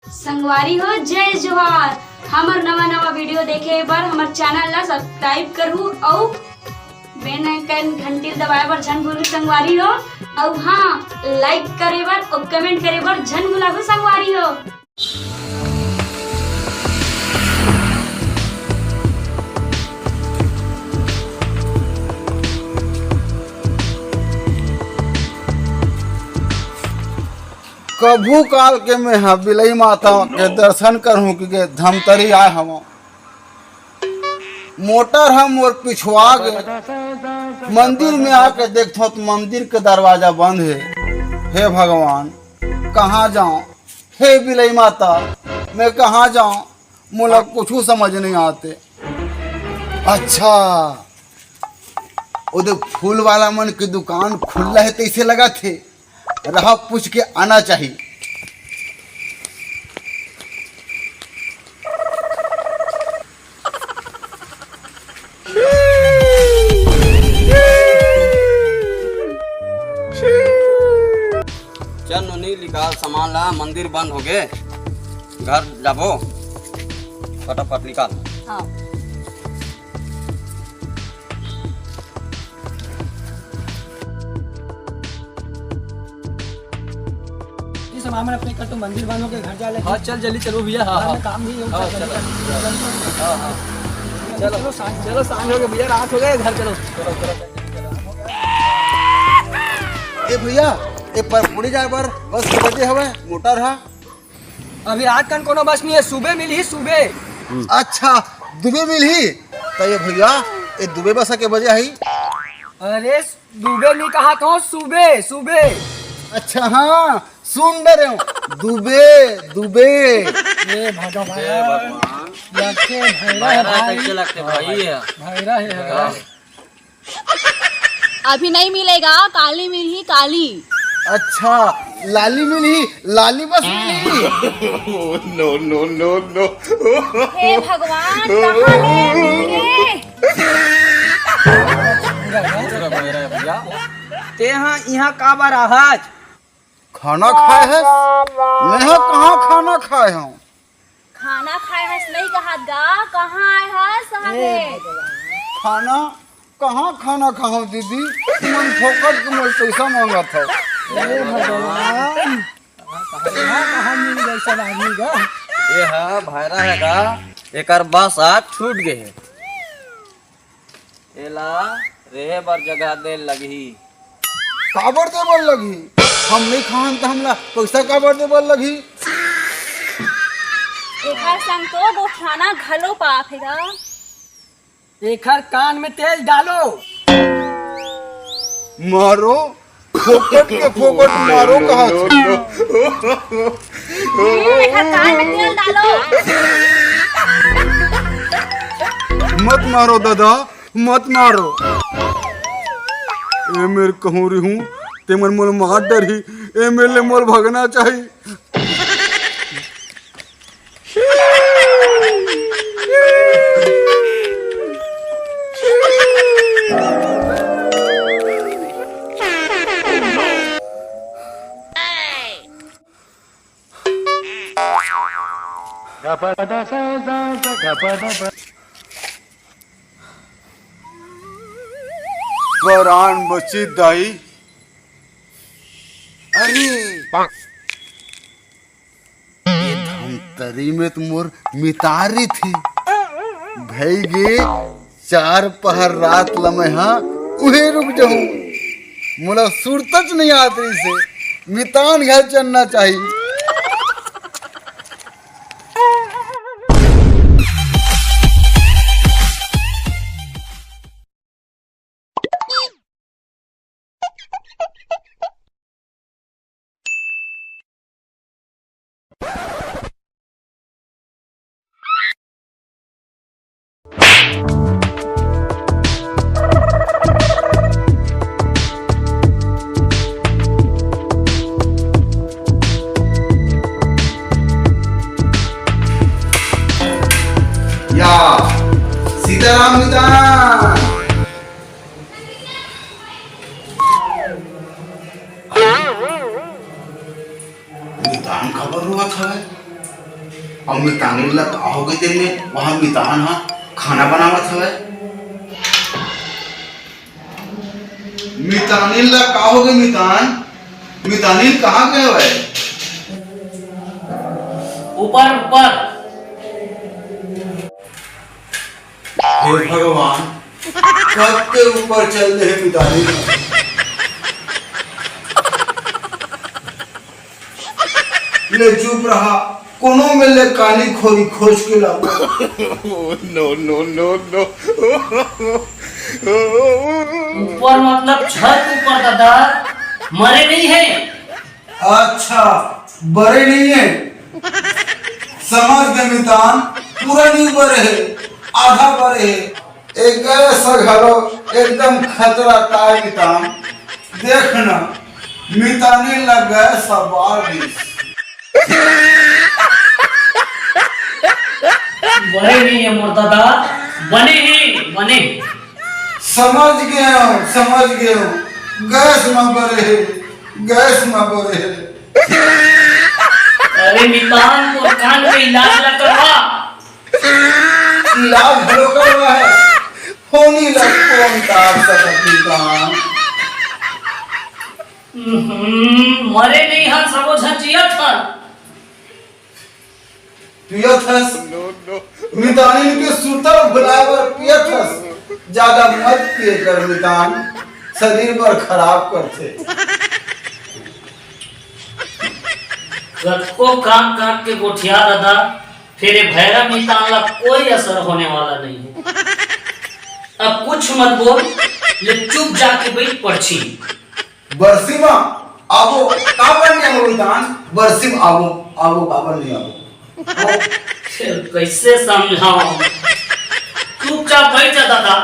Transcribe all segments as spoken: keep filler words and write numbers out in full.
संगवारी हो, जय जोहार। हमर नवा नवा video देखे बर हमर channel ला subscribe करहू अउ bell icon घंटी दबाए बर झन भूलू संगवारी हो। अउ हाँ, like करे बर अउ comment करे बर झन भुलाहू संगवारी हो। कभू काल के मेंहा बिलई माता के दर्शन करहूं कि गे धमतरी आए हवं। मोटर ह मोर पिछुआ गे। मंदिर में आके देखथंव त मंदिर के दरवाजा बंद हे। हे भगवान, कहाँ जांव? हे बिलई माता, मैं कहाँ जांव? मोला कुछू समझ नहीं आते। अच्छा, ओदे फूल वाला मन के दुकान खुल्ला हे तइसे लगत हे। रहा, पूछ के आना चाही। चल नोनी, निकाल सामान ला, मंदिर बंद होगे, घर जाबो, फटाफट निकाल। हाँ। ये सामान मन अपने कर तो मंदिर बंद होके घर जा ले। हाँ, चल जल्दी चलो भैया। हाँ, घर हाँ। में काम भी है, हाँ, चल चलो। जल्दी कर। हाँ, हाँ। चलो, चलो, सांझ चलो, सांझ हो गए भैया, रात हो गए, घर चलो। चलो, चलो। ए भैया, ए परपुड़ी जाए बर बस के बजे हवे, मोटर हा। अभी रात कन कोनो बस नहीं है, सुबह मिलही, सुबह। अच्छा, दुबे मिलही? त ये भैया, ये दुबे बस के बजे ही? अरे, दुबे नहीं कहा था, सुबे, सुबे। अच्छा, हाँ, सुन डरे हूँ। दुबे, दुबे। हे भगवान। हे भगवान। लगते भैरा है भैरा भाई। कैसे लगते भाई है? भैरा है, भैरा। अभी नहीं मिलेगा, काली मिलही, काली। अच्छा, लाली मिलही, लाली बस मिलही। No, no, no, no। हे भगवान, कहाँ ले मिले? तेहा इहाँ काबर आहच? खाना खाए हस? मेहा कहाँ खाना खाए हूँ? खाना खाए हस नहीं कहत गा, कहाँ आए हस? कहाँ ए गे? भगवान। खाना? कहाँ खाना खाहूँ दीदी? तुमन फोकट के मोल पैसा मांगत हव। ए भगवान, कहाँ, कहाँ मिल गए सब आदमी गा? ये हा भायरा है गा, एकर बस आज छूट गए है। एला रेहे बर जगह दे लगही। काबर दे बर लगही? हम नहीं खान त हमला पैसा काबर दे बर लगही? एखर संग तो गोठाना घलो पाप हे गा। एखर कान में तेल डालो। मारो, फोकट के फोकट मारो कहा। हम्म, एखर कान में तेल डालो। मत मारो दादा, मत मारो। ए मेर कहूँ रिहूँ, ते मन मोल मार डरही। ए मेर ले मोल भगना चाही। परान बची दाई। अरे, ये धमतरी में तो मोर मितारी थी। भई गे चार पहर रात ल मैं हा उहे रुक जाहूं। मोला सुरतच नहीं आत रही से मितान घर चलना चाहिए। या सीताराम मितान। मितान काबर रोवत हवय? अउ मितानिन ला का होगे तेन में? वहाँ मितान ह खाना बनावत हवय। मितानिन ला का होगे मितान? मितानिन कहाँ गे हवय? ऊपर, ऊपर। हे भगवान, कब के ऊपर चल दे हे मितानिन। ले चुप रहा, कोनो मेर ले कानी खोरी खोज के लाओ। No, no, no, no। ऊपर मतलब छत ऊपर दादा, मरे नहीं है। अच्छा, बरे नहीं है। समझ गए मितान, पूरा नहीं बरे है, आधा बरे है। एक गैस घलो एकदम खतरा ताय मितान। देख न, मितानी ला गैस ह बार दिस। बने नहीं है मोर दादा, बने ही, बने। समझ गए हो, समझ गए हो। गैस म बरे है, गैस म बरे है। अरे मितान, तोर कान के इलाज ला करवा। इलाज घलो करवा है, होनी ला कोन तार सकत मितान। हम्म, मरे नहीं हन, सबो झन जियत हन। पियत हस? मितानिन के सुतल भुलाए बर पियत हस? ज्यादा मत पिए कर मितान, शरीर बर खराब करथे। कतको कांक कांक के गोठिया दादा, फेर ए भैरा मितान ला कोई असर होने वाला नहीं है। अब कुछ मत बोल, ले चुप जाके बैठ पढ़छी। बरसी म आबो, काबर नहीं आबो मितान? बरसी म आबो, आबो, काबर नहीं आबो? कैसे समझाऊं? चुपचाप बैठ जा दादा।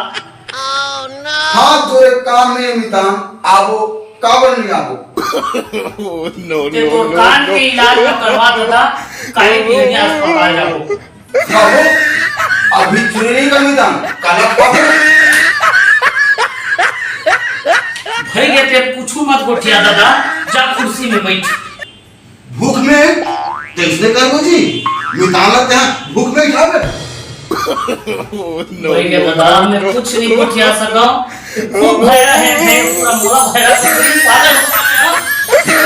हाँ, तोरे काम नहीं मितान, आबो, काबर नहीं आबो? ते तोर कान के इलाज में करवा दादा, काहे बिहनिया अस्पताल जाबो? बाबू, अभी चुरी नहीं करनी दान, काला बाबू। भई गे ते कुछू मत गोठिया दादा, जा कुर्सी में बैठ। भूख में कैसे करबो जी? मितान ला ते भूख में खाबे। भई गे दादा, मैं कुछ नहीं गोठिया सकंव। खूब भैरा है, भैरा पूरा मोला भैरा से पागल हो गया।